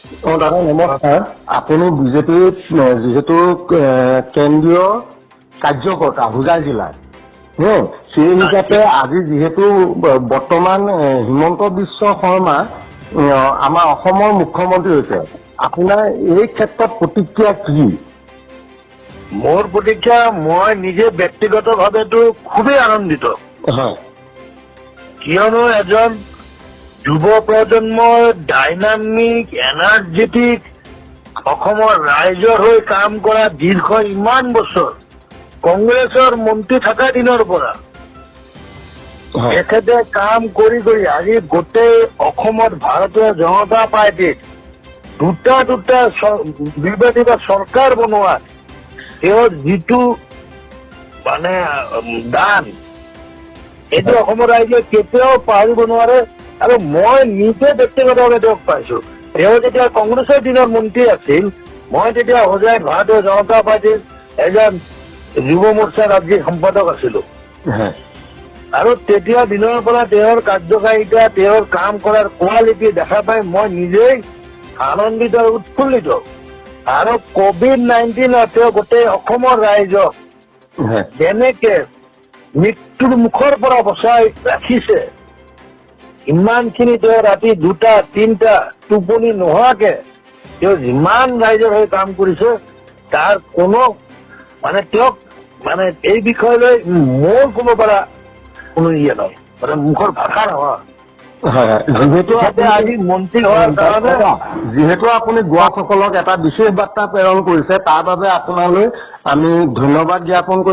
দাদা নমস্কাৰ। আপুনি বিজেপিৰ যিহেতু কেন্দ্ৰীয় কাৰ্যকৰ্তা হোজাই জিলাৰ, সেই হিচাপে আজি যিহেতু বৰ্তমান হিমন্ত বিশ্ব শৰ্মা আমাৰ অসমৰ মুখ্যমন্ত্ৰী হৈছে, আপোনাৰ এই ক্ষেত্ৰত প্ৰতিক্ৰিয়া কি? মোৰ প্ৰতিক্ৰিয়া, মই নিজে ব্যক্তিগতভাৱেতো খুবেই আনন্দিত। কিয়নো এজন যুৱ প্ৰজন্মৰ ডাইনামিক, এনাৰ্জেটিক, অসমৰ ৰাইজৰ হৈ কাম কৰা, দীৰ্ঘ ইমান বছৰ কংগ্ৰেছৰ মন্ত্ৰী থকা দিনৰ পৰা তেখেতে কাম কৰি কৰি আজি গোটেই অসমত ভাৰতীয় জনতা পাৰ্টীত দুটা দুটা বিৰোধী বা চৰকাৰ বনোৱাত তেওঁৰ যিটো মানে দান, সেইটো অসমৰ ৰাইজে কেতিয়াও পাহৰিব নোৱাৰে। আৰু মই নিজে ব্যক্তিগতভাৱে তেওঁক পাইছো। তেওঁ যেতিয়া কংগ্ৰেছৰ দিনৰ মন্ত্ৰী আছিল, মই তেতিয়া হোজাইত ভাৰতীয় জনতা পাৰ্টীৰ এজন যুৱ মৰ্চাৰ ৰাজ্যিক সম্পাদক আছিলো। আৰু তেতিয়া দিনৰ পৰা তেওঁৰ কাৰ্যকাৰিতা, তেওঁৰ কাম কৰাৰ কোৱালিটি দেখা পাই মই নিজেই আনন্দিত আৰু উৎফুল্লিত। আৰু কভিড-19ত তেওঁ গোটেই অসমৰ ৰাইজক যেনেকে মৃত্যুৰ মুখৰ পৰা বচাই ৰাখিছে, ইমানখিনি তেওঁ ৰাতি 2টা 3টা টোপনি নোহোৱাকে তেওঁ যিমান ৰাইজৰ হৈ কাম কৰিছে, তাৰ কোনো মানে তেওঁক মানে এই বিষয়লৈ মোৰ ক'ব পৰা কোনো ইয়ে নাই, মানে মুখৰ ভাষা নহয়। হয় হয় যিহেতু তেখেতে আজি মন্ত্ৰী হোৱাৰ কাৰণে যিহেতু আপুনি গোৱাসকলক এটা বিশেষ বাৰ্তা প্ৰেৰণ কৰিছে, তাৰ বাবে আপোনালৈ আমি ধন্যবাদ জ্ঞাপন কৰিলো।